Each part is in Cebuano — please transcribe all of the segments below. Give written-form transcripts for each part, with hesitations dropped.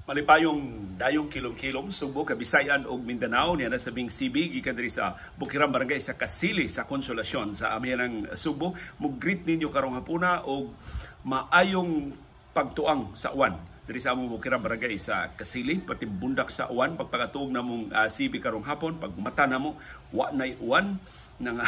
Malipayong dayong kilom-kilom Subo, Kabisayan ug Mindanao niya na sabing CB gikan diri sa Bukiran, Barangay sa Kasili sa Konsolasyon sa amihanang Subo. Mo-greet ninyo karong hapuna og maayong pagtuang sa uwan diri sa among Bukiran, Barangay sa Kasili, pati bundak sa uwan pagpakatuog namong CB karong hapon. Pag mata namo, wa nay uwan na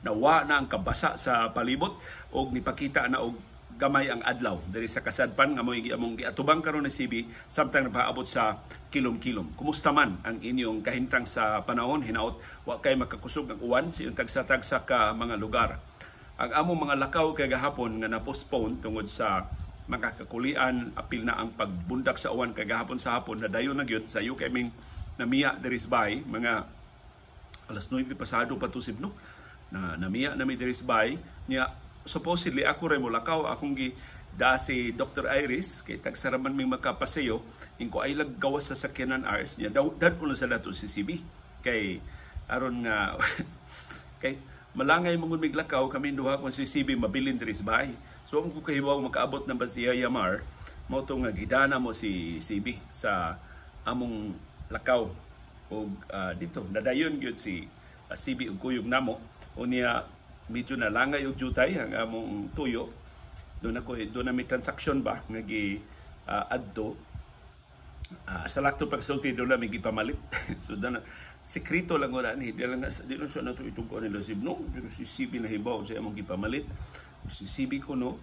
nawa na ang kabasa sa palibot og nipakita na og gamay ang adlaw diri sa kasadpan nga mo'y among giatubang karon ni CB samtang napaabot sa kilom-kilom. Kumusta man ang inyong kahimtang sa panahon? Hinaot wa kay makakusog ang uwan sa inyong tagsa-tagsa ka mga lugar. Ang among mga lakaw kay gahapon nga na-postpone tungod sa mga kakulian, apil na ang pagbundak sa uwan kagahapon sa hapon, na dayon na gyud sa kay ming namiya diri sa bahay mga alas 9 pasado pa to no na namiya na mi diri sa bahay niya. Supposedly ako ray molakaw, akong gi da si Dr. Iris kay tagsaraman ming makapaseyo, ingko ay gawas sa sakyanan Ars niya daw dad ko sa dato si CB kay aron nga kay malangay mong miglakaw kami duha kon si CB mabilin diri sa bahay. So ang ko kahibaw makaabot na ba siya Yamar mo to nga gidana mo si CB sa among lakaw og dito nadayon gyud si CB og kuyog namo. Unya medyo nalangay og jutay ang among tuyo doon. Ako doon na may transaction ba nga gi adto sa lakto pagsulti doon na may gipamalit. So doon sekreto lang wala ni di lang di lang siya nato itong ko nila sib no, pero si CB na hibaw sa among gipamalit. Si CB ko no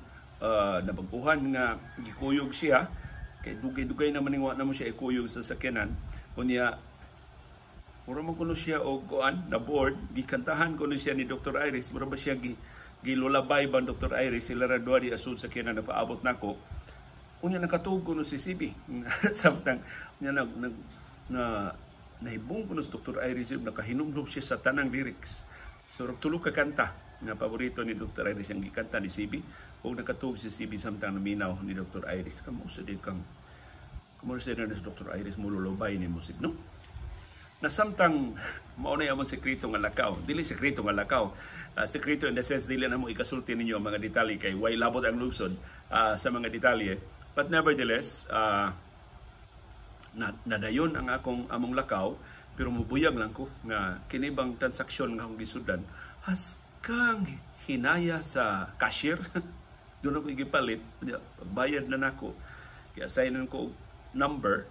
nabag-uhan nga gikuyog siya kay dugay-dugay naman ning wa na mo siya ikuyog sa sakyanan. Unya mura man kuno siya og kuan na board, gikantahan kuno siya ni Dr. Iris, mura ba siya gi gilulabay ba Dr. Iris, sila ra duha di asud sa sakyanan napaabot nako. Unya nakatuog kuno si CB samtang unya nag, nag na nahibong kuno si Dr. Iris, nakahinumdum siya sa tanang lyrics. So tulo ka kanta nga paborito ni Dr. Iris ang gikanta ni CB ug nakatuog si CB samtang naminaw ni Dr. Iris. Kamo sa di kang kamo sa ni Dr. Iris mo lulubay ni musik no. Na samtang mao na among sekreto nga lakaw, dili sekreto nga lakaw, sekreto in the sense dili na mo ikasulti ninyo ang mga detalye kay way labot ang lungsod sa mga detalye. But nevertheless, na, nadayon ang akong among lakaw, pero mubuyag lang ko nga kini bang transaksyon nga akong gisudan haskang hinaya sa cashier. Doon ako igipalit, bayad na nako, kaya assignan ko number.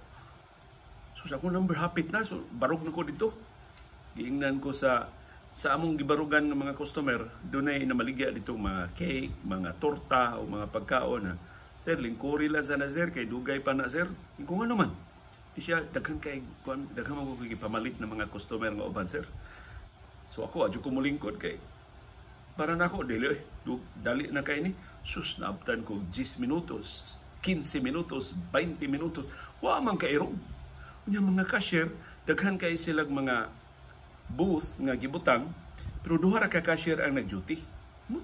So sa akong number hapit na, so barog na ko dito. Giingnan ko sa among gibarugan ng mga customer, dunay namaligya dito mga cake, mga torta o mga pagkaon na, "Sir, lingkuri lang sana sir, kay dugay pa na sir." Kung ano man. Di siya, daghan kay, daghan man ko gipamalit ng mga customer nga uban, sir. So ako, adyo ko mulingkod kay, para na ako, dili, dali na kay ni. Sus, naabtan ko 10 minutos, 15 minutos, 20 minutos, wa man kairog. Unya mga cashier, daghan kay silang mga booth nga gibutang, pero duha ra ka cashier ang nag-duty.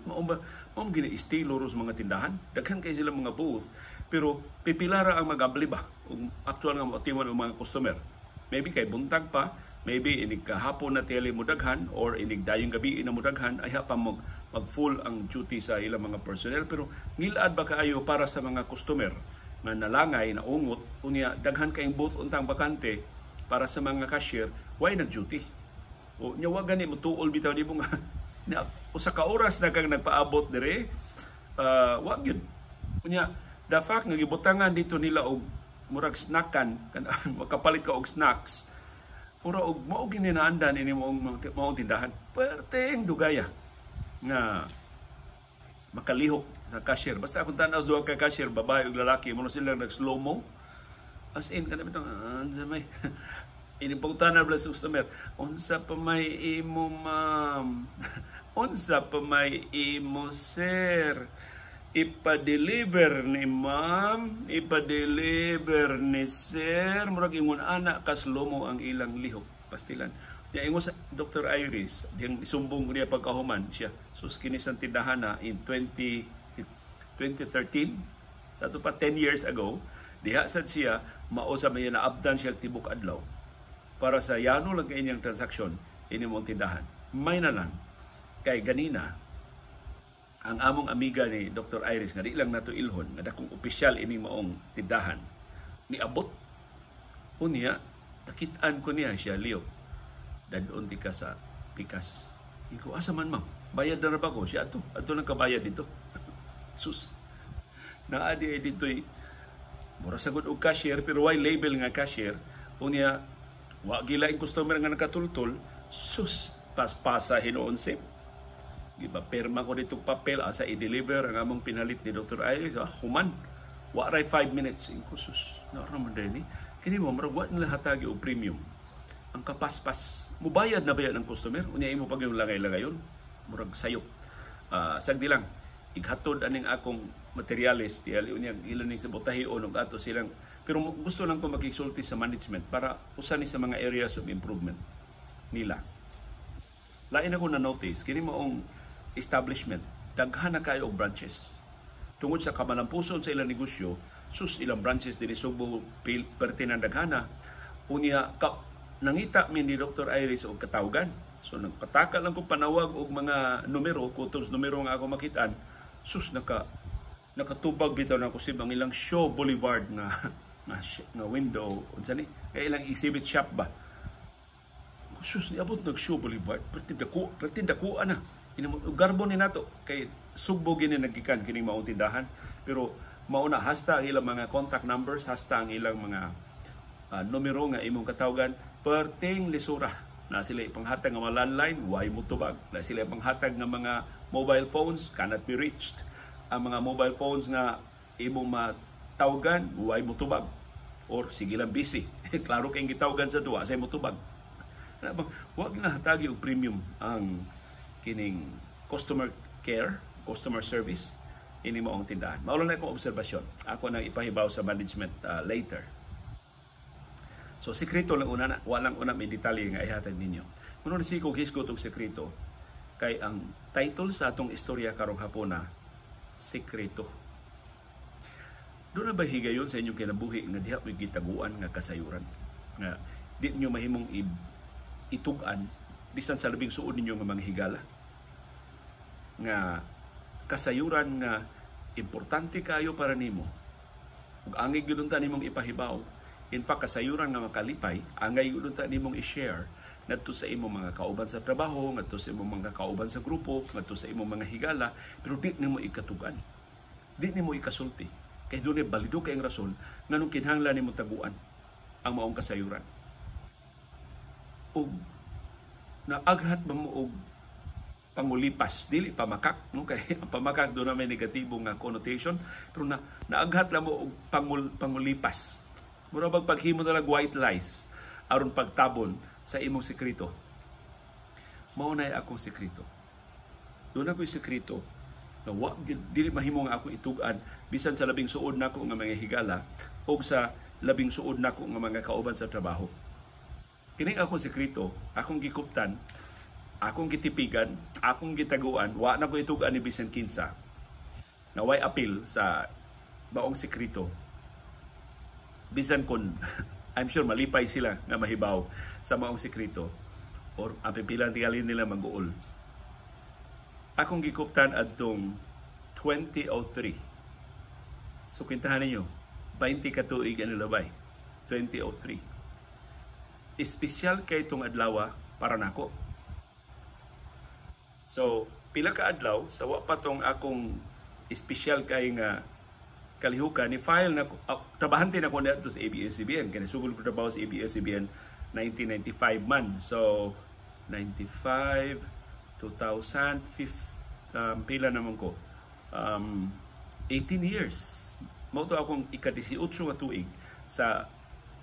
Mao ba mao gini estilo ro sa mga tindahan. Daghan kay silang mga booth, pero pipila ra ang mag-abli ba ug actual nga moatiman ang mga customer. Maybe kay buntag pa, maybe inig kahapon na tele mo daghan or inig dayong gabi na mo daghan ay pa mag full ang duty sa ilang mga personnel, pero ngilad ba kaayo para sa mga customer nga nalangay na ungot. Unya daghan kayong booth untang bakante para sa mga cashier, way nag-duty. O nya wa gani mo tuol bitaw nimo nga na usa ka oras na kang nagpaabot dire, wa gyud. Unya the fact nga gibutangan dito nila og murag snackan, makapalit ka og snacks, mura og mao gini naandan ini maong maong tindahan, perteng dugaya nga makalihok sa cashier. Basta akong tanaw duha ka cashier, babae ug lalaki, mo sila nag slow mo. As in kana bitong unsa may ining pangutana bala sa customer, "Unsa pa may imo ma'am? Unsa pa may imo sir? Ipa-deliver ni ma'am, ipa-deliver ni sir?" Murag ingon ana ka slow mo ang ilang lihok. Pastilan. Ya ingon sa Dr. Iris, diyang isumbong niya pagkahuman siya. Sus, kini sa tindahan na in 20 2013, sa ato pa 10 years ago, diha sad siya mao sa may naabdan siya tibok adlaw para sa yano lang kay inyang transaksyon ini mong tindahan. May na lang kay ganina ang among amiga ni Dr. Iris nga di lang nato ilhon nga dakong opisyal ining maong tindahan niabot. Unya, nakitaan ko niya siya, "Leo, dadon ti ka sa pikas." Iko, "Asa man, ma'am? Bayad na ba ko?" Siya ato. "Ato nang kabayad dito." Sus. Naa di ay dito'y mura sagod og cashier pero way label nga cashier. Unya, wa gilaing customer nga nakatultol. Sus, paspasa hinuon si. Giba perma ko dito papel asa i-deliver ang among pinalit ni Dr. Iris. Ah, human. Wa ray 5 minutes. Inko, sus, naara man ni. Kini mo, murag wa nila hatagi og premium. Ang kapaspas. Mubayad na ba yan ang customer? Unya imo pag yung langay-langayon. Murag sayop. Sagdi lang, ighatod aning akong materyales di ali unya ilan ning sa botahion og ato silang, pero gusto lang ko makigsulti sa management para usa ni sa mga areas of improvement nila. Lain ako na notice kini maong establishment, daghan na kayo og branches. Tungod sa kamalampuson sa ilang negosyo, sus, ilang branches dinhi Sugbo perti ng daghana. Unya ka, nangita mi ni Dr. Iris og katawgan. So nagpataka lang ko panawag og mga numero, kutob numero nga ako makitaan. Sus, nakatubag bitaw na ko ang ilang Shaw Boulevard nga window, unsa ni kay ilang exhibit shop ba. Sus, niabot nag Shaw Boulevard, perti dako ana. Garbo ni nato kay Sugbo gini nagikan kining maong tindahan, pero mao na hasta ang ilang mga contact numbers, hasta ang ilang mga numero nga imong katawagan, perting lisura na sila ipanghatag nga mga landline, way mo tubag na sila ipanghatag nga mga mobile phones, cannot be reached. Ang mga mobile phones nga imong matawagan, way mo tubag or sige lang busy. Klaro kay gitawagan sa duwa say mo tubag. Wag na hatagi og premium ang kining customer care, customer service ini mo ang tindahan. Mao lang akong obserbasyon. Ako nang ipahibaw sa management later. So sekreto lang una na, walang una may detalye nga ihatag ninyo. Kuno si ko hisgot og sekreto kay ang title sa atong istorya karong hapona, "Sekreto." Doon na ba higayon sa inyong kinabuhi nga diha mo'y gitaguan nga kasayuran nga di niyo mahimong itug-an bisan sa labing suod ninyo nga mga higala, nga kasayuran nga importante kayo para nimo ug angay gyud unta nimong ipahibaw? In fact, kasayuran nga makalipay, angay gyud unta nimong i-share ngadto sa imong mga kauban sa trabaho, ngadto sa imong mga kauban sa grupo, ngadto sa imong mga higala, pero di nimo ikatugan. Di nimo ikasulti. Kay dunay balido kay rason nganong kinahanglan nimo taguan ang maong kasayuran. Ug naaghat ba mo og pangulipas, dili pamakak, no, kay ang pamakak doon na may negatibo nga connotation, pero na naaghat lang mo og pangulipas, mura bag paghimo na lang white lies aron pagtabon sa imong sekreto? Mao na akong sekreto. Doon ako'y sekreto na wa dili mahimo nga ako itug-an bisan sa labing suod nako nga mga higala o sa labing suod nako nga mga kauban sa trabaho. Kini akong sekreto, akong gikuptan, akong gitipigan, akong gitaguan, wa na ko itug-an ni bisan kinsa. Naway apil sa maong sekreto. Bisan kun I'm sure malipay sila nga mahibaw sa maong sekreto or ang pipilan tingali nila mag-uol. Akong gikuptan adtong 2003. So kwentahan ninyo, 20 ka tuig ang nilabay. 2003. Espesyal kay itong adlaw para nako. So, pila ka adlaw sa wa pa tong akong espesyal kay nga kalihukan ni file na trabahante na ko niadto sa ABS-CBN kay sugod ko trabaho sa ABS-CBN 1995 man. So 95, 2000, pila naman ko, 18 years. Mao to akong ika-18 nga tuig sa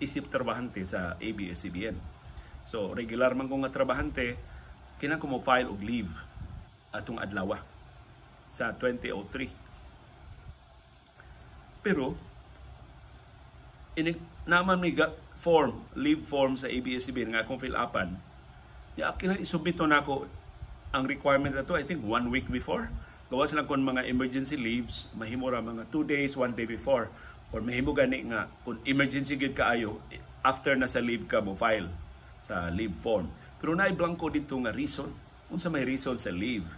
isip trabahante sa ABS-CBN. So regular man ko nga trabahante, kinahanglan ko mo file og leave atong adlaw sa 2003. Pero inig naman may form, leave form sa ABS-CBN nga akong fill upan. Ya kinahanglan isubmit nako ang requirement na to, I think one week before. Gawas lang kung mga emergency leaves, mahimo ra mga 2 days, 1 day before. Or mahimo gani nga kung emergency gyud kaayo, after na sa leave ka mo file sa leave form. Pero naay blanco dito nga reason. Unsa may reason sa leave?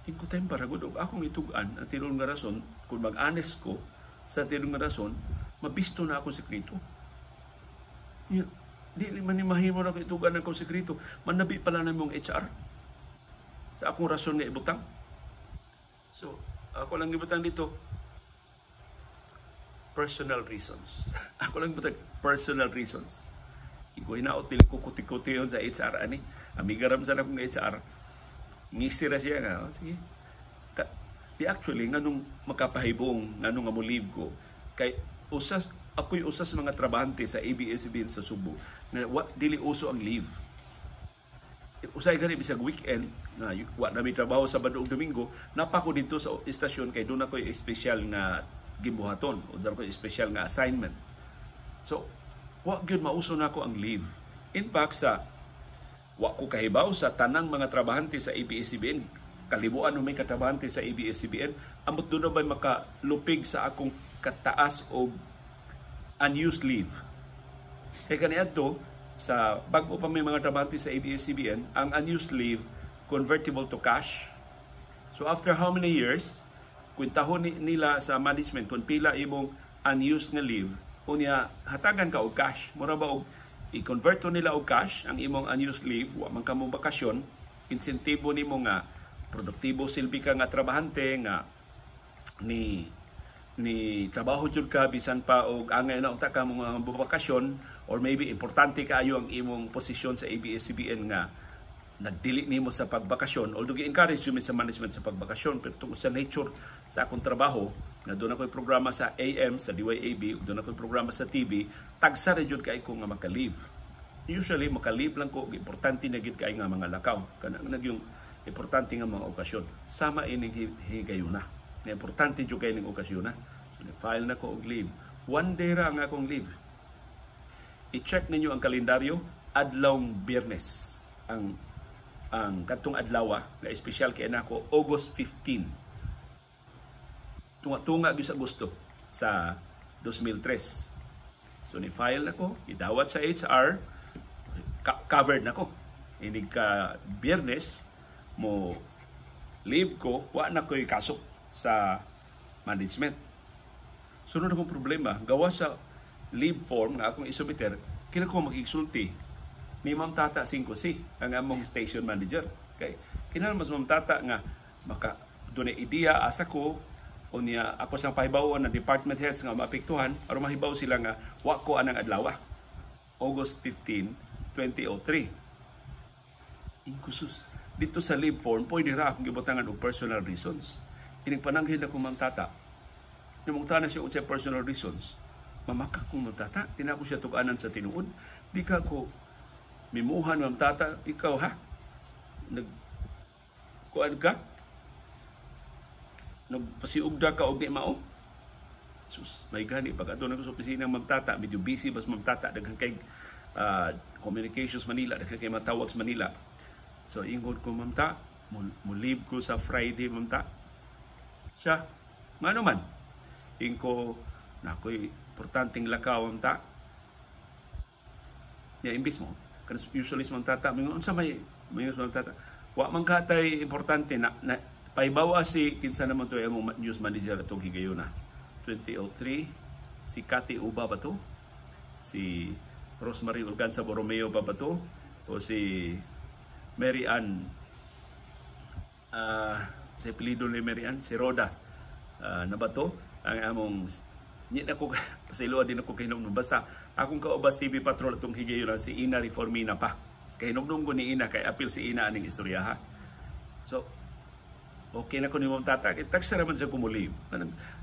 Ingko time para gud og akong itug-an ang tinuod nga rason, kung mag-honest ko sa tinuod nga rason, mabisto na ako sekreto. Nya, dili man ni mahimo na ko itugan ng sekreto. Manabi pala na mong HR sa akong rason nga ibutang. So, ako lang ibutang dito, personal reasons. Ako lang ibutang personal reasons. Iko hinaot dili ko kuti-kutiyon sa HR ani. Amiga ram sa akong HR. Ngisi ra siya nga, "Oh, sige." Ka, di actually nganong makapahibong nganong nga mo leave ko kay usas ako'y usas mga trabahante sa ABS-CBN sa Subo na wa, dili uso ang leave. Usay gani bisag weekend na wa na mi trabaho sa Sabado ug Domingo, napa ko dito sa istasyon kay doon ako'y espesyal nga gibuhaton o doon ako'y espesyal nga assignment. So, wa gyud mauso nako ang leave. In fact, sa wa ko kahibaw sa tanang mga trabahante sa ABS-CBN, kalibuan may katrabahante sa ABS-CBN, amot doon na ba'y makalupig sa akong kataas og unused leave. Kay kaniadto sa bag-o pa may mga trabahante sa ABS-CBN, ang unused leave convertible to cash. So after how many years, kwentahon nila sa management kung pila imong unused nga leave, unya hatagan ka og cash. Mura ba og i-convert nila og cash ang imong unused leave, wa man ka mo bakasyon, insentibo nimo nga produktibo silbi ka nga trabahante nga ni trabaho jud ka bisan pa og angay na unta ka mga bakasyon, or maybe importante kaayo ang imong posisyon sa ABS-CBN nga nagdili nimo sa pagbakasyon, although gi-encourage jud mi sa management sa pagbakasyon, pero tungod sa nature sa akong trabaho nga doon ako'y programa sa AM sa DYAB ug doon ako'y programa sa TV, tagsa ra jud kay ko nga maka-leave. Usually maka-leave lang ko og importante na gid kay nga mga lakaw, kanang nagyong importante nga mga okasyon sama ining higayuna nga importante jud kay ning okasyon na. So file na ko og leave. One day ra ang akong leave. I-check ninyo ang kalendaryo, adlawng Biyernes ang katong adlaw nga espesyal kay nako, August 15. Tunga-tunga gyud sa Agosto sa 2003. So ni file nako, idawat sa HR, covered nako. Inig ka Biyernes mo leave ko, wa na ko'y kaso sa management. Sunod akong problema, gawa sa leave form nga akong isubmiter, kailangan ko makigsulti ni Ma'am Tata 5C, ang among station manager. Kay kinahanglan mas Ma'am Tata nga maka dunay ideya asa ko, unya ako sang pahibaw-on ng department heads nga maapektuhan aron mahibaw sila nga wa ko anang adlaw, August 15, 2003. Inkusus dito sa leave form, pwede ra akong gibutangan og personal reasons. Inig pananghid ako Ma'am Tata. Yung mangutana siya unsay personal reasons, mamaka kong Ma'am Tata, di na ako siya tug-anan sa tinuod. Di ka ko mimuhan, Ma'am Tata, ikaw ha? Nag kuan ka? Nagpasiugda ka og di mao? Sus, may gani pag ato na ko sa opisina Ma'am Tata, medyo busy bas Ma'am Tata, daghan kay communications Manila, daghan kay matawag sa Manila. So ingon ko, "Ma'am Ta, mo leave ko sa Friday, Ma'am Ta." Siya, ngano man? Ingko, na ako'y importanteng lakaw, Ma'am Ta. Ya, imbis mo, usually sa Ma'am Tata, mingon unsa may sa Ma'am Tata, wa man katay importante na pahibawa si kinsa naman to imong news manager atong higayuna. 2003, si Cathy Uba ba to? Si Rosemary Olganza Borromeo ba to? O si Mary Ann, sa apelyido ni Mary Ann, si Roda na ba to? Ang among ni na ko pasayloa, din ako kahinumdum, basta akong kaubas TV Patrol atong higayuna si Ina Reformina pa. Kahinumdum ko ni Ina kay apil si Ina aning istorya ha. So okay na ko ni Ma'am Tata, kay tagsa raman sa kumuli.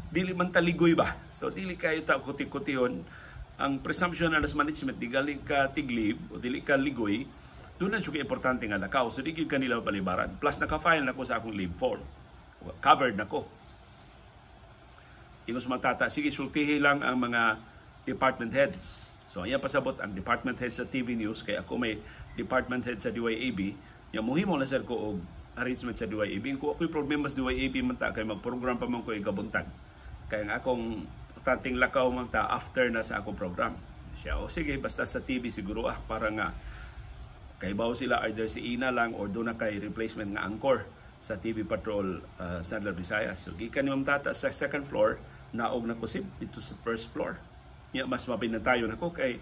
Dili man taligoy ba? So dili kayo ta kuti-kutihon ang presumption na as management di galing ka tig-leave o dili ka ligoy, doon na siya importante nga lakaw. So di gyud kanila palibaran. Plus naka-file na ko sa akong leave form. Covered na ko. Ingos Ma'am Tata, "Sige, sultihi lang ang mga department heads." So iya pasabot ang department heads sa TV News kay ako may department head sa DYAB. Ya muhimo na sir ko og arrangement sa DYAB. Kung ako'y problema sa DYAB man ta kay magprogram pa man ko ikabuntag. Kaya ang akong importanteng lakaw man ta after na sa akong program. Siya, "O sige, basta sa TV siguro ah, para nga kay sila either si Ina lang or doon na kay replacement nga anchor sa TV Patrol Central Visayas." So gikan ni Ma'am Tata sa second floor, naog na kusib dito sa first floor. Nya mas mabinantayon ako kay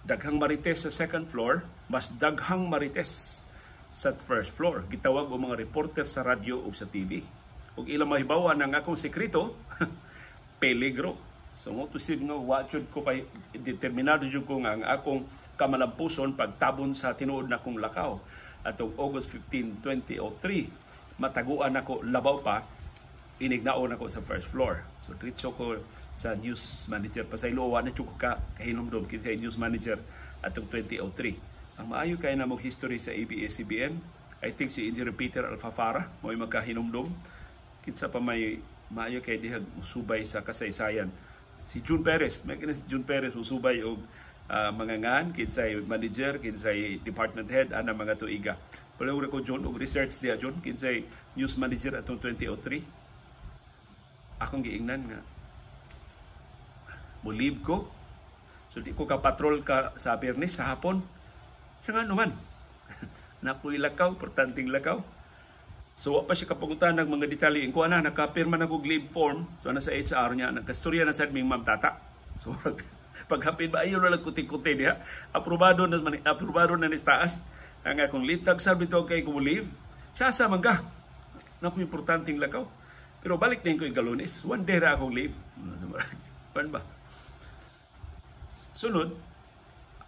Daghang marites sa second floor, mas daghang marites sa first floor. Gitawag og mga reporter sa radyo ug sa TV. Ug ilang mahibawan ang akong sekreto, peligro. So mo to nga wa jud ko pa determinado jud ko nga ang akong kamalampuson pagtabon sa tinuod na kong lakaw atong August 15, 2003, mataguan nako labaw pa inignaon ako sa first floor. So diretso ko sa news manager. Pasaylo, wa na ko ka kahinumdom kinsay news manager atong 2003. Ang maayo kay na mo history sa ABS-CBN, I think si Engineer Peter Alfafara mo'y magkahinumdom. Kinsa pa may maayo kay dihag musubay sa kasaysayan? Si June Perez, may kini si June Perez musubay og mga ngan, kinsay manager, kinsay department head ana mga tuiga. Palihog ko, June, og research diha, June, kinsay news manager atong 2003. Akong giingnan nga mo-leave ko. So di ko ka patrol ka sa Biyernes sa hapon. Siya nga naman. Nakoy lakaw, importanteng lakaw. So wa pa siya kapangutan ng mga detalye. Ko ana nakapirma na kog leave form. So ana sa HR niya, nagkastorya na sad ming ma'am tata. So paghapin ba ayo na lang kuti-kuti diha. Aprobado na ni taas ang akong leave. Tag bitaw kay ko leave. Siya sa man ka. Naku, importanteng lakaw. Pero balik din ko ikalunes. One day ra akong leave. Pan ba? Sunod,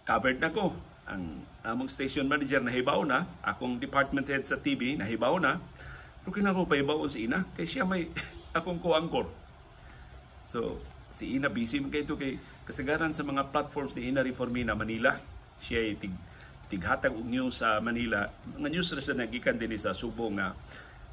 covered na ko. Ang among station manager nahibaw na, akong department head sa TV nahibaw na. Pero kailangan ko pahibaw si Ina kay siya may akong co-anchor. So, si Ina busy man kay ito kay kasagaran sa mga platforms ni Ina Reformina, Manila. Siya ay tighatag og news sa Manila. Mga news ra sa nagikan din sa Subo nga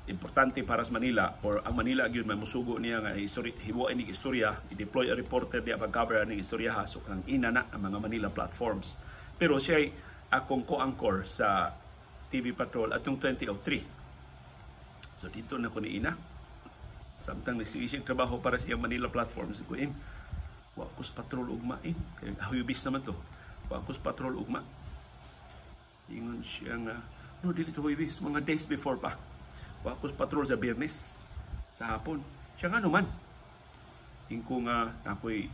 importante para sa Manila or ang Manila gyud may musugo niya nga history, himuan ning istorya, i-deploy a reporter diya pag-cover ning istorya ha. So kang ina na ang mga Manila platforms. Pero siya ay akong co-anchor sa TV Patrol atong 2003. So dito na ko ni Ina. Samtang nagsige siya trabaho para sa iyang Manila platforms ko in wa ko sa patrol ugma in kay Huwebes naman to. Wa ko sa patrol ugma. Ingon siya nga, no, dili to Huwebes, mga days before pa. Wa ko sa patrol sa Biyernes sa hapon. Siya nga naman. Ingko nga ako'y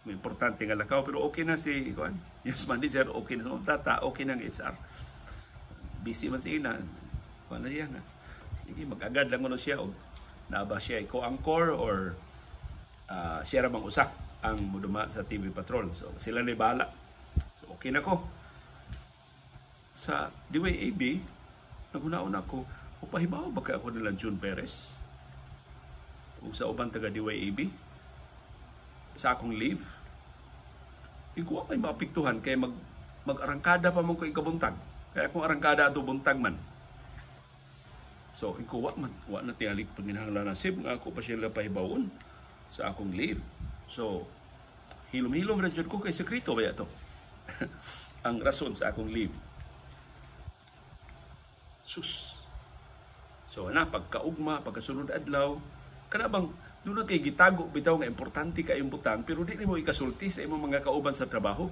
may importante nga lakaw, pero okay na si kuan news manager, okay na sa mga tata, okay na ang HR. Busy man si Ina. Kuan na siya nga. Sige, mag-agad lang kuno siya og naa ba siya co-anchor or siya ra bang usa ang muduma sa TV Patrol. So sila na bahala. So okay na ko. Sa DYAB, naghuna-una ko, upahibaw ba kay ako nila June Perez? Ug sa uban taga DYAB sa akong leave. Ikaw may maapektuhan kay mag-arangkada pa man ko ikabuntag. Kaya kung arangkada ato buntag man. So, ikaw wa man, wa na tingali panginahanglan na sib nga ako pa sila pahibawon sa akong leave. So, hilom-hilom ra jud ko kay sekreto ba to ang rason sa akong leave. Sus. So na pagkaugma, pagkasunod adlaw, kana bang doon na kay gitago bitaw nga importante kay butang pero di nimo ikasulti sa imong mga kauban sa trabaho.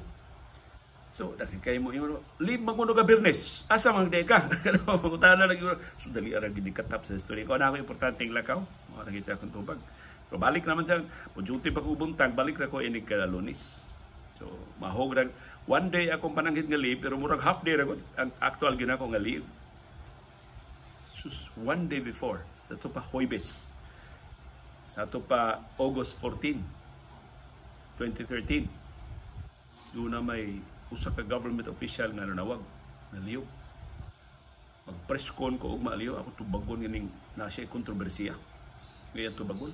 So, dahil kay mo ingon, leave man kuno ka Biyernes. Asa man di ka? Mangutana lagi. So, dali ara gid katap sa story ko. Ana ako importanteng lakaw. Mao ra kita akong tubag. Pero balik naman sa duty pa ko buntag, balik ra ko inig kada Lunes. So, mahog ra one day akong pananghit nga leave pero murag half day ra gud ang actual ginako nga leave. Sus, one day before, sa to pa Huwebes. Sa to pa August 14, 2013. Doon na may usa ka government official nga nanawag naliyo. Mag-press con ko ug maaliyo ako tubagon kining na siya kontrobersiya. Ngayon tubagon.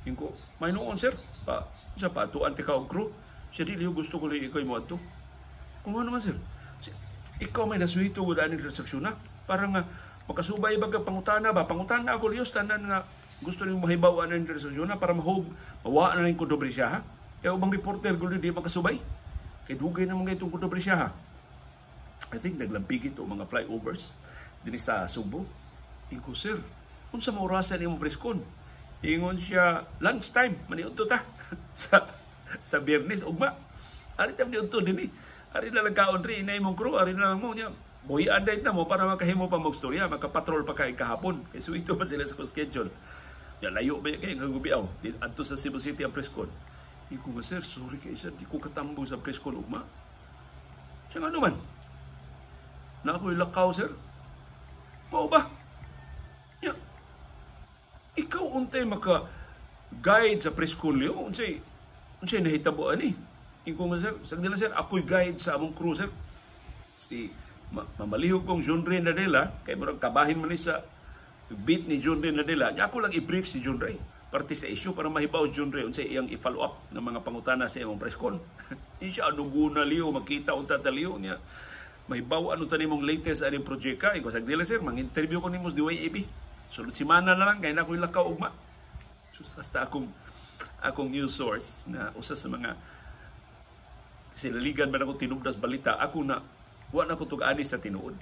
Ingko, may noon sir, pa, sa patuan ti ka og crew. Siya dili gusto ko lang ikaw mo adto. Kung ano man, sir, ikaw may nasuhito gud aning transaksyon na. Para nga makasubay ba ka pangutana ba? Pangutana ako liyos tanan nga gusto nimo mahibaw aning transaksyon na para mahog mawa na ning kontrobersiya ha. Kaya ubang reporter gud di makasubay. Kay dugay naman kay itong kontrobersiya ha. I think naglampigit o mga flyovers dinhi sa Subo. Ingo, "Sir, unsa ma orasan imong press con?" Ingon siya, "Lunchtime, maniudto ta sa Biyernes ugma. Ari ta maniudto dinhi. Ari na lang kaon ri inay imong crew, ari na lang mo niya. Buhian dahit na mo para makahimo pa magstorya, makapatrol pa kay kahapon." Kay suito pa sila sa schedule. Ya layo ba kay kagubiaw adto sa Cebu City ang press con. Ingo nga, "Sir, sorry kay sir, di ko katambo sa press con ugma." Siya, "Ano man?" "Na ako'y lakaw, sir." "Mao ba? Ya, ikaw untay maka guide sa press con, Leo, unsay nahitabo ani?" Ingon nga, "Sir, sagdi lang, sir, ako'y guide sa among crew, sir." Si mamalihog kong Junrey Nadela, kay murag kabahin man ni sa beat ni Junrey Nadela. Nya ako lang i-brief si Junrey parte sa issue para mahibaw Junrey unsay iyang i-follow up ng mga pangutana sa imong press con. Di siya duguna, Leo, makita unta ta, Leo, niya mahibaw ano ta nimong latest aning proyekta. Ingon, "Sagdi lang, sir, mang-interview ko nimo sa DYAB. Sulod semana na lang kay na ako'y lakaw ugma." Sus, hasta akong news source na usa sa mga silaligan ba nako tinubdas balita, ako na wa na ko tug-ani sa tinuod.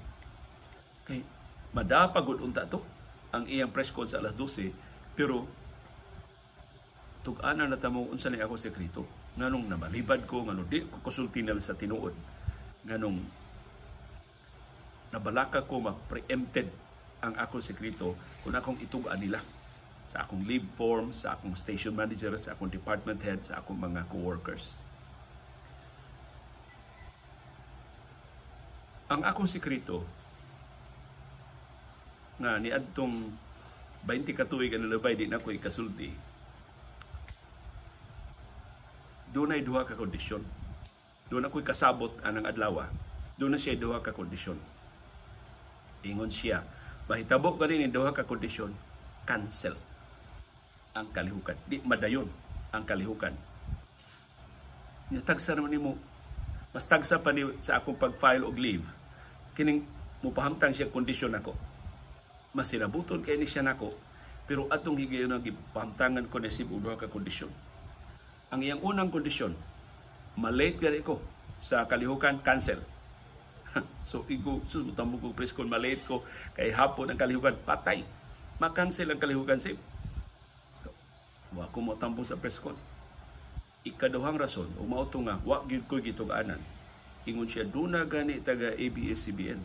Kay madapagod unta to ang iyang press con sa alas 12, pero tug-ana na tamo unsa ni ako sekreto, nganong nabalibad ko, nganong di ko kasulti nila sa tinuod, nganong nabalaka ko ma-preempted ang akong sekreto kung akong itug-an nila sa akong leave form, sa akong station manager, sa akong department head, sa akong mga co-workers. Ang akong sekreto nga niadtong 20 ka tuig ang nalabay di na ko ikasulti, dunay duha ka kondisyon. Doon ako'y kasabot anang adlaw. Doon na siya duha ka kondisyon. Ingon siya, mahitabo gani ni duha ka kondisyon, cancel ang kalihukan. Di madayon ang kalihukan. Nya tagsa naman nimo, mas tagsa pa ni sa akong pag-file og leave. Kining mupahamtang siya kondisyon nako. Mas sinabuton kay ni siya nako, pero atong higayon ang gipahamtangan ko ni og duha ka kondisyon. Ang iyang unang kondisyon, malate gani ko sa kalihukan, cancel. So igo so mutambog ko press con, malate ko kay hapon ang kalihukan, patay. Ma-cancel ang kalihukan, sip. Wa ko motambo sa press con. Ikaduhang rason, o mao to nga wa gyud ko gitug-anan. Ingon siya, duna gani taga ABS-CBN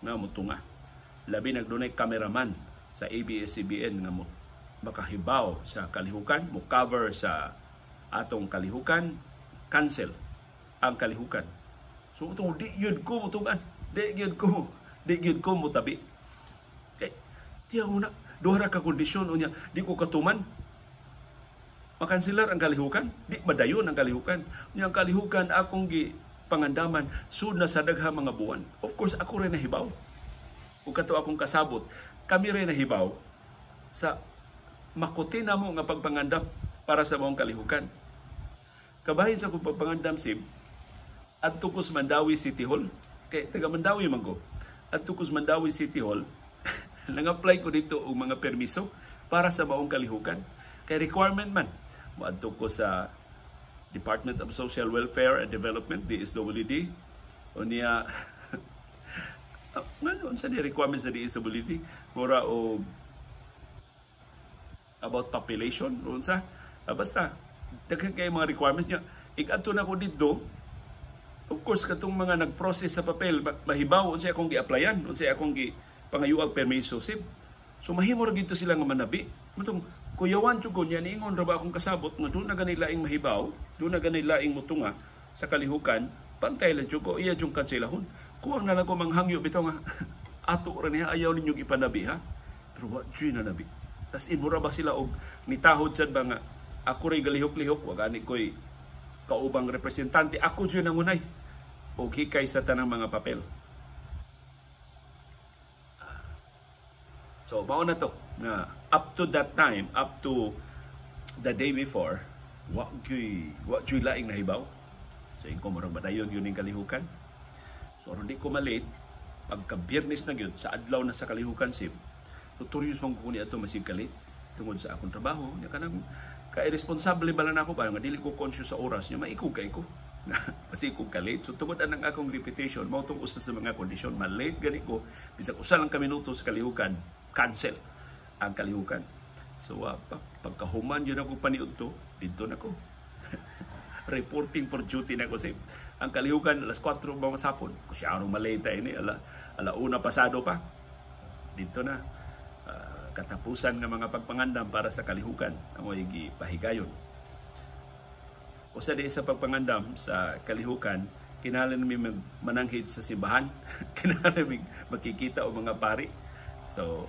nga motunga. Labi nagdunay cameraman sa ABS-CBN nga mo makahibaw sa kalihukan, mo cover sa atong kalihukan, cancel ang kalihukan. So itong di yun ko mutugan, di yun ko mutabi. Kay tiyaw na, duha ra ka kondisyon unya, di ko katuman. Makanselar ang kalihukan, di madayon ang kalihukan. Unya ang kalihukan akong gi pangandaman sud na sa daghang mga buwan. Of course, ako rin nahibaw. Ug kato akong kasabot, kami rin nahibaw sa makuti na mo nga pagpangandam para sa maong kalihukan. Kabahin sa akong pagpangandam, Sib, adto ko sa Mandaue City Hall. Kay taga Mandaue man ko. Adto ko sa Mandaue City Hall, nang-apply ko dito og mga permiso para sa maong kalihukan. Kay requirement man. Moadto ko sa Department of Social Welfare and Development, DSWD. Unya ngano, unsa ni requirements sa DSWD? Mura og about population, unsa? Basta daghan kay mga requirements niya. Igadto na ko didto. Of course, katong mga nag-process sa papel, mahibaw unsay akong gi-applyan, unsay akong gi pangayuag permiso, sib. So mahimo ra gito sila nga manabi. Mutong kuyawan jud ko niya, niingon ra ba akong kasabot nga doon na gani laing mahibaw, doon na gani laing mutunga sa kalihukan, pantay lang jud ko, iya jud kanselahon. Kuwang na lang ko manghangyo bitaw nga ato ra niya, ayaw ninyong ipanabi ha. Pero wa jud na nabi. Tas inmura ba sila og nitahod sad ba nga ako ray galihok-lihok, wa gani koy kaubang representante, ako jud nangunay og hikay sa tanang mga papel. So mao na to nga up to that time, up to the day before, wa gyud laing nahibaw. So ingko murag madayon yun ning kalihukan. So aron di ko malate, pagka Biyernes na gyud sa adlaw na sa kalihukan, sib, notorious man ko ni ato masig kalit tungod sa akong trabaho. Nya kanang ka-irresponsible ba lang ako ba nga dili ko conscious sa oras niya, maikog kay ko. Masikog ka late. So tungod anang akong reputation, mao tong usa sa mga kondisyon, malate gani ko bisag usa lang ka minuto sa kalihukan, cancel ang kalihukan. So pagkahuman yun ako paniud to, didto na ko. Reporting for duty na ko, sib. Ang kalihukan alas 4 ba masapon. Kung siya anong malate ini ala una pasado pa. Dito na katapusan ng mga pagpangandam para sa kalihukan ang may gipahigayon. Usa di sa pagpangandam sa kalihukan Kinahanglan mi mananghid sa simbahan. Kinahanglan mi makikita og mga pari. So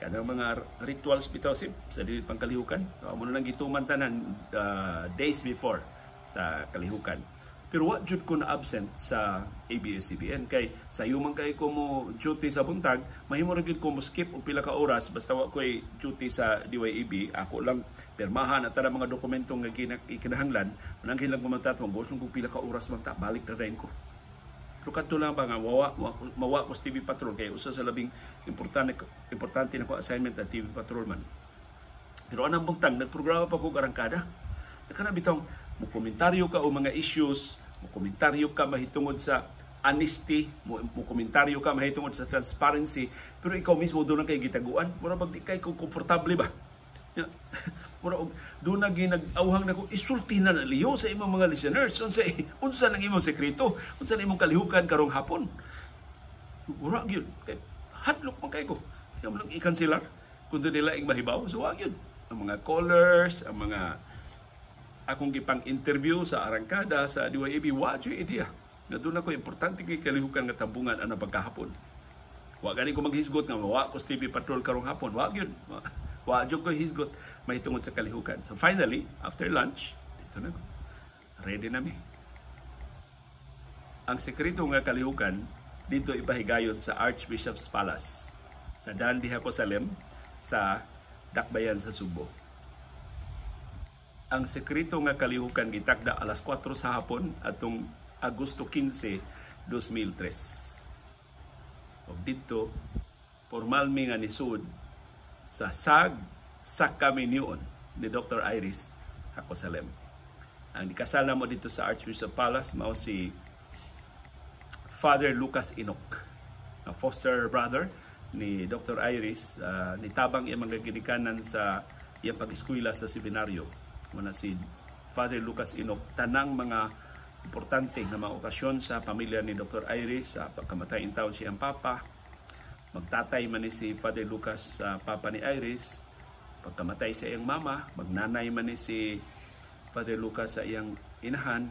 kanang mga rituals bitaw sib sa dili pang kalihukan. So amo na lang gituman tanan days before sa kalihukan. Pero wa jud ko na absent sa ABS-CBN kay sayo man kay ko mo duty sa buntag, mahimo ra gyud ko mo skip og pila ka oras basta wa koy duty sa DYAB. Ako lang pirmahan at tanang mga dokumento nga kinahanglan, mananghin lang ko magtatong gusto kong pila ka oras man ta, balik na rin ko. Pero kadto lang ba nga mawa ko sa TV Patrol kay usa sa labing importante importante na ko assignment ang TV Patrol man. Pero anang buntag nagprograma pa ko arangkada. Kana bitong mo komentaryo ka o mga issues, mo komentaryo ka mahitungod sa honesty, mo komentaryo ka mahitungod sa transparency, pero ikaw mismo doon kay gitaguan, mura bag di kay ko komportable ba? Mura og doon na ginag-awhang nako isulti na na liyo sa imong mga listeners unsa unsa nang imong sekreto, unsa nang imong kalihukan karong hapon. Mura gyud kay hadlok man kay ko. Kaya mo lang i-cancelar kun nila ing mahibaw, so wa gyud. Ang mga callers, ang mga akong gipang interview sa arangkada sa DYAB, wa jud idea nga doon ako importante kay kalihukan nga tambungan ana pagkahapon. Wa gani ko maghisgot nga wa ko sa TV Patrol karong hapon, wa gyud. Wa jud ko hisgot mahitungod sa kalihukan. So finally, after lunch, dito na ko. Ready na mi. Ang sekreto nga kalihukan dito ipahigayon sa Archbishop's Palace sa Dan D. Jacosalem sa Dakbayan sa Sugbo. Ang sekreto nga kalihukan gitakda alas 4 sa hapon atong Agosto 15, 2003. Og didto formal mi nga nisud sa sag sa kaminion ni Dr. Iris Jacosalem. Ang nikasal namo dito sa Archbishop Palace mao si Father Lucas Enoch, na foster brother ni Dr. Iris, nitabang iyang mga ginikanan sa iyang pag-eskwela sa seminaryo. Muna si Father Lucas Enoch, tanang mga importante nga mga okasyon sa pamilya ni Dr. Iris, sa pagkamatay in taon siyang papa, magtatay man ni si Father Lucas sa papa ni Iris, pagkamatay sa iyang mama, magnanay man ni si Father Lucas sa iyang inahan,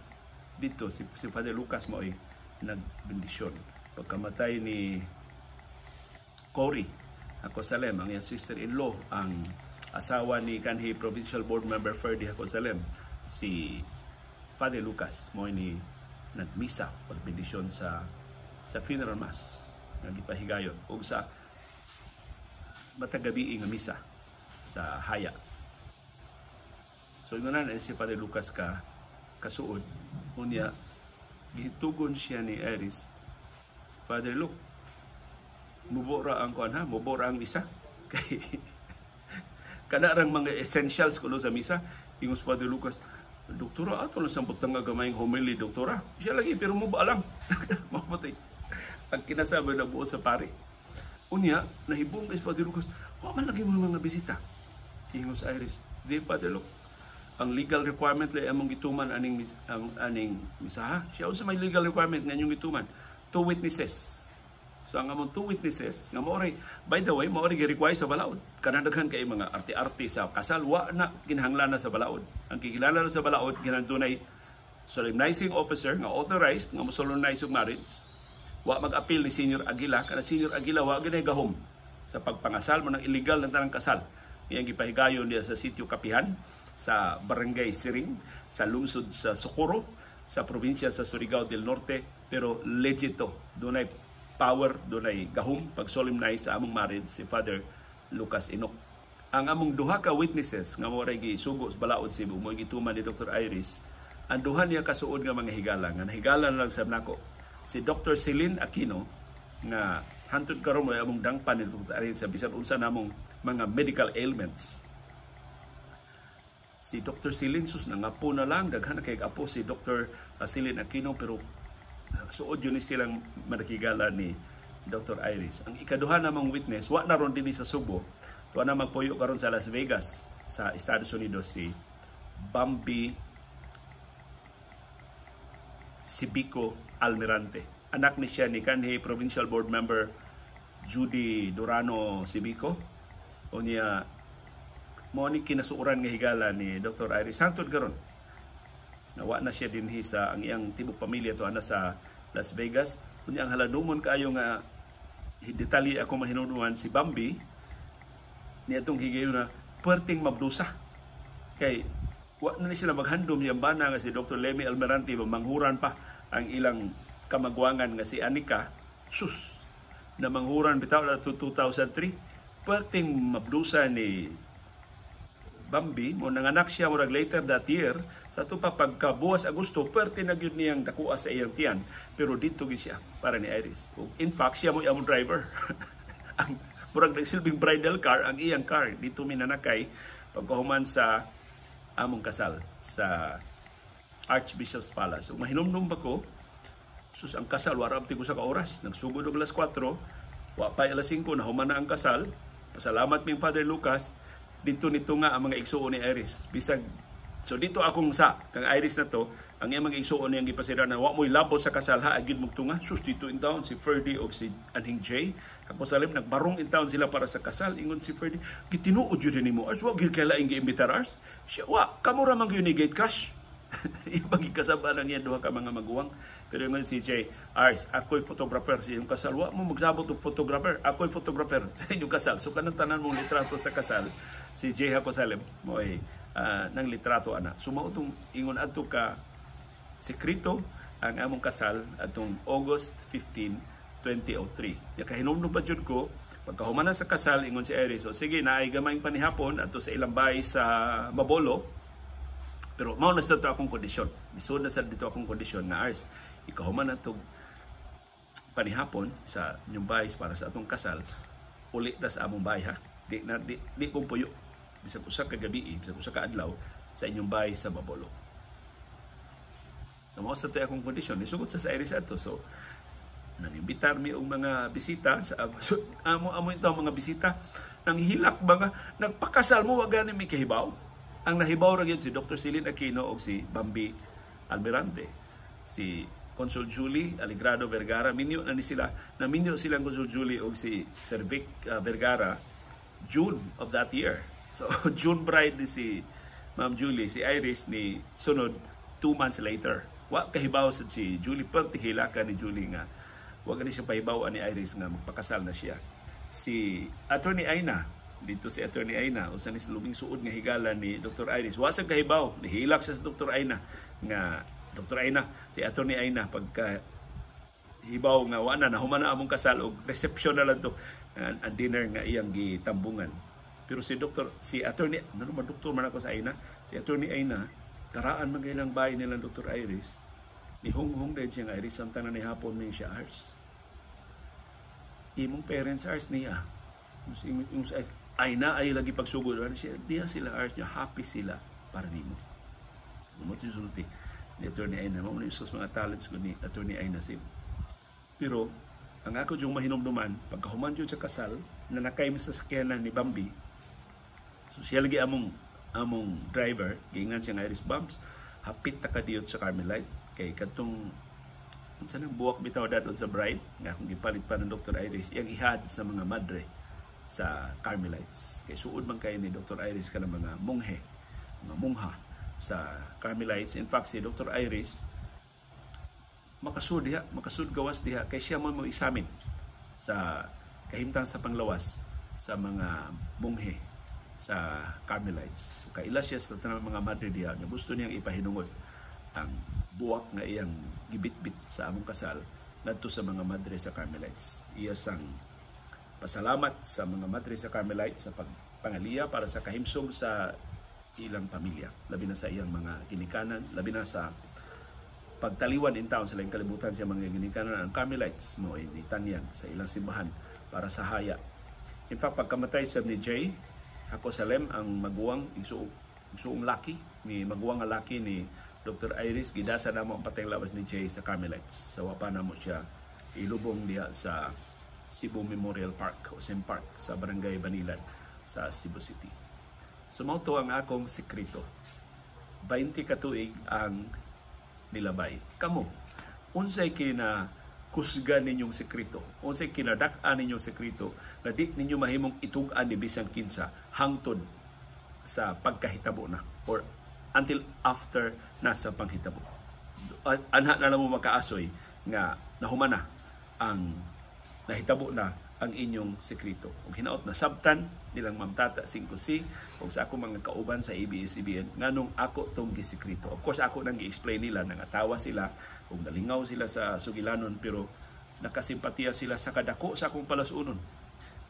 dito si Father Lucas mao'y nagbendisyon. Pagkamatay ni Cory Jacosalem, ang iyang sister-in-law, ang asawa ni kanhi Provincial Board Member Ferdy Jacosalem, si Father Lucas mo ni nagmisa pagbendisyon sa funeral mass nga gipahigayon ug sa matag gabi nga misa sa haya. So ingon na si Father Lucas ka kasuod. Unya gitugon siya ni Iris, "Father Luke, mubo ra ang kuan ha, mubo ra ang misa." Kay kana rang mga essentials kuno sa misa. Ingos Father Lucas, "Doktora, ato lang sambot nga gamayng homily, doktora." Siya lagi, pero mo ba alam? Mapatay. Ang kinasabi na buot sa pari. Unya, nahibong kay Father Lucas, "Wa man lagi mo mga bisita." Ingos Iris, "Di, Father Luke, ang legal requirement lay among gituman aning misaha." Siya, "Unsa may legal requirement nga inyong gituman?" "Two witnesses." So ang among two witnesses nga mao, by the way, mao gi-require sa balaod. Kanang daghan kay mga arte-arte sa kasal, wa na kinahanglan na sa balaod. Ang kikilala na sa balaod kinahanglan dunay solemnizing officer nga authorized nga mo-solemnize og marriage. Wa mag-appeal ni Senior Aguila, kana Senior Aguila wa gyud gahom sa pagpangasal mo ng illegal na tanang kasal. Iyang gipahigayon diya sa sitio Kapihan sa Barangay Siring sa lungsod sa Socorro sa probinsya sa Surigao del Norte, pero legit to. Dunay power, dunay gahom pag solemnize sa among marriage si Father Lucas Enoch. Ang among duha ka witnesses nga mo ray gisugo sa balaod Cebu, mo gituman ni Dr. Iris, ang duha niya kasuod nga mga higala nga nahigala na lang sa nako. Si Dr. Celine Aquino nga hantod karon mo among dangpan ni Dr. Iris sa bisan unsa namong mga medical ailments. Si Dr. Celine, sus, nangapo na lang, daghan na kay apo si Dr. Celine Aquino, pero suod yun ni silang manakigala ni Dr. Iris. Ang ikaduha namang witness, wa na ron dinhi sa Subo, wa na magpuyo karon sa Las Vegas sa Estados Unidos, si Bambi Sibico Almirante. Anak ni siya ni kanhi Provincial Board Member Judy Durano Sibico. O niya, mo ni kinasuoran nga higala ni Dr. Iris. Hangtod karon Nawa na siya dinhi sa ang iyang tibok pamilya to ana sa Las Vegas. Unya ang halanumon kaayo nga detalye ako mahinumduman, si Bambi niadtong higayuna perting mabdusa. Kay wa na ni sila maghandom iyang bana nga si Dr. Lemmy Almirante, manghuran pa ang ilang kamagwangan nga si Anika. Sus, na manghuran bitaw na 2003. Perting mabdusa ni Bambi mo, nanganak siya murag later that year. Sa ato pa pagkabuwas Agosto, perte na gyud niyang dakuha sa iyang tiyan, pero dito gyud siya para ni Iris. Ug in fact, siya mo among driver. Ang murag nagsilbing bridal car ang iyang car dito minanakay pagkahuman sa among kasal sa Archbishop's Palace. So mahinumdum ba ko, sus, ang kasal wala abti ko sa ka oras. Nagsugod og alas 4, wa pa alas 5 nahuman na ang kasal. Pasalamat ming Father Lucas dito nito nga ang mga igsuon ni Iris. Bisag so dito akong sa kang Iris na to, ang iyang mga igsuon niyang gipasira na wa mo'y labot sa kasal ha, agid mugtunga. Sus, dito in town si Ferdy og si Anhing J. Ako salim nagbarong in town sila para sa kasal. Ingon si Ferdy, "Gitinuod jud nimo, Ars, wa gyud kay laing giimbitar, Ars." Siya, "Wa, kamo ra man gyud ni gate crash." Ibang gikasaba nang iyang duha ka mga maguwang. Pero ingon si Jay, "Ars, ako'y photographer sa inyong kasal. Wa mo magsabot og photographer. Ako'y photographer sa inyong kasal." So kanang tanan mong litrato sa kasal, si Jay Jacosalem mo ay nang litrato ana. So mao tong ingon adto ka sekreto ang among kasal atong August 15, 2003. Ya kahinumdum pa jud ko pagkahuman na sa kasal, ingon si Iris, "So sige, naay gamayng panihapon adto sa ilang bahay sa Mabolo." Pero mao na sa to akong kondisyon. Misud na sa dito akong kondisyon nga, "Ars, ikahuman na tog panihapon sa inyong bahay para sa atong kasal, uli ta sa among bahay ha. Di na di kong puyo bisag usa ka gabi, bisag usa ka adlaw sa inyong bahay sa Mabolo." So mao sa to akong kondisyon. Nisugot sa Iris ato. So nanimbitar mi og mga bisita sa so, amo amo ito ang mga bisita nang hilak ba nga nagpakasal mo, wa gani mi kahibaw. Ang nahibaw ra gyud si Dr. Celine Aquino og si Bambi Almirante. Si Consul Julie Aligrado Vergara, minyo na ni sila, naminyo silang Consul Julie og si Sir Vic Vergara June of that year. So June bride ni si Ma'am Julie, si Iris ni sunod 2 months later. Wa kahibaw sa si Julie, perti hilaka ni Julie nga wa gani siya pahibaw ni Iris nga magpakasal na siya. Si Attorney Aina, dito si Attorney Aina, usa ni sa lubing suod nga higala ni Dr. Iris. Wa sa kahibaw, nihilak siya sa Dr. Aina nga Dr. Aina, si Attorney Aina pagka hibaw nga wa na, nahuman na among kasal og reception na lang to ang dinner nga iyang gitambungan. Pero si Dr. si Attorney, ano man, doktor man ako sa Aina, si Attorney Aina, karaan man ilang bahay nilang Dr. Iris, ni hunghong din siya nga Iris samtang na nihapon mi siya, "Ars, imong parents, Ars, niya." Yung ay na ay lagi pagsugod ano siya, diya sila, Ars niya, happy sila para nimo. Mo sulti ni Attorney Aina, mao ni mga talents ko ni Attorney Aina Sim. Pero ang ako yung mahinumduman, pagkahuman jud sa kasal, na nakay mi sa sakyanan ni Bambi. So siya lagi among driver, giingan siya nga, "Iris Bumps, hapit ta kadiyot sa Carmelite kay kadtong unsa nang buwak bitaw dadon sa bride nga akong gipalit pa ng Dr. Iris, iyang ihad sa mga madre sa Carmelites." Kay suod man kay ni Dr. Iris kanang mga monghe, mga mongha sa Carmelites. In fact, si Dr. Iris makasud diha, makasud gawas diha kay siya man mo examine sa kahimtang sa panglawas sa mga monghe sa Carmelites. So kaila siya sa tanang mga madre diha nga gusto niyang ipahinungod ang buwak nga iyang gibitbit sa among kasal ngadto sa mga madre sa Carmelites. Iya sang pasalamat sa mga madre sa Carmelites sa pagpangaliya para sa kahimsog sa ilang pamilya, labi na sa iyang mga ginikanan, labi na sa pagtaliwan in town sa ilang kalibutan sa mga ginikanan. Ang Carmelites mo ay nitanyag sa ilang simbahan para sa haya. In fact, pagkamatay sa ni Jay, ako Salem ang maguwang igsuong laki ni maguwang nga laki ni Dr. Iris, gidasa namo ang patayng lawas ni Jay sa Carmelites. Sa wapa namo siya ilubong diha sa Cebu Memorial Park o Sim Park sa Barangay Banilad sa Cebu City. So mao to ang akong sekreto. 20 ka tuig ang nilabay. Kamo, unsay kina kusgan ninyong sekreto? Unsay kinadak-an ninyong sekreto na di ninyo mahimong itug-an ni bisan kinsa hangtod sa pagkahitabo na or until after nasa panghitabo. Anha na lang mo makaasoy nga nahuman na ang nahitabo na ang inyong sekreto. Ug hinaot na sabtan nilang Ma'am Tata 5C ug sa akong mga kauban sa ABS-CBN nganong ako tong gisekreto. Of course, ako nang gi-explain nila, nangatawa sila ug nalingaw sila sa sugilanon, pero nakasimpatiya sila sa kadako sa akong palasunon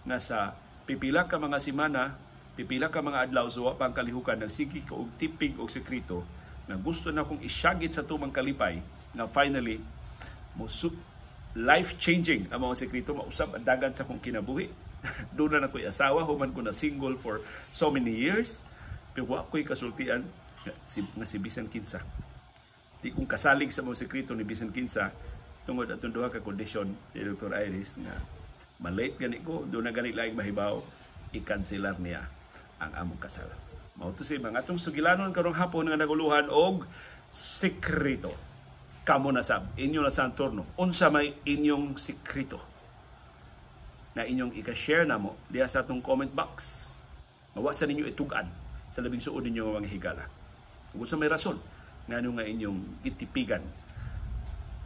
nga sa pipila ka mga semana, pipila ka mga adlaw sa wa pang kalihukan, nagsige ko og tipig og sekreto nga gusto na akong isyagit sa tumang kalipay nga finally mo life-changing ang mga sekreto, mausab ang dagan sa akong kinabuhi. Doon na ako'y asawa, human ko na single for so many years, pero wa ko'y kasultian nga si bisan kinsa. Di kong kasalig sa mga sekreto ni bisan kinsa tungod atong duha ka kondisyon ni Dr. Iris nga malate gani ko, doon na gani laing mahibaw, i-cancelar niya ang among kasal. Mao to si mga atong sugilanon karong hapon nga naguluhan og sekreto. Kamo na sab, inyo na sa turno. Unsa may inyong sekreto na inyong ika-share namo diha sa atong comment box? Mawa sa ninyo itug-an sa labing suod ninyo mga higala. Kung sa may rason ngano nga inyong gitipigan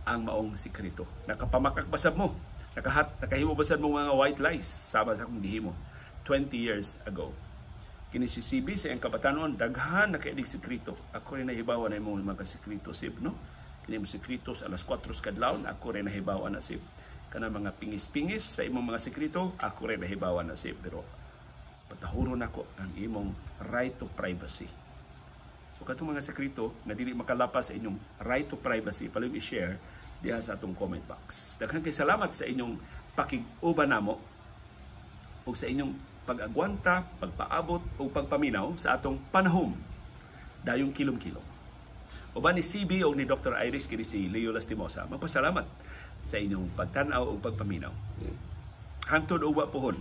ang maong sekreto. Nakapamakak basab mo, nakahimo basab mo mga white lies sama sa akong gihimo 20 years ago. Kini si CB sa iyang kabatanon, daghan na kay sekreto. Ako rin nahibawan na imong mga sekreto, Sib, no? Kini mo sekreto sa alas 4 sa kadlawon, ako rin nahibawan na, Sib. Kana mga pingis-pingis sa imong mga sekreto, ako rin nahibawan na, Sib. Pero patahuron nako ang imong right to privacy. So katong mga sekreto nga dili makalapas sa inyong right to privacy, palihog i-share diha sa atong comment box. Daghang kay salamat sa inyong pakig-uban namo ug sa inyong pag-agwanta, pagpaabot ug pagpaminaw sa atong panahom dayong kilom-kilom. Uban ni CB o ni Dr. Iris, kini si Leo Lastimosa magpasalamat sa inyong pagtan-aw ug pagpaminaw. Hangtod ugba pohon.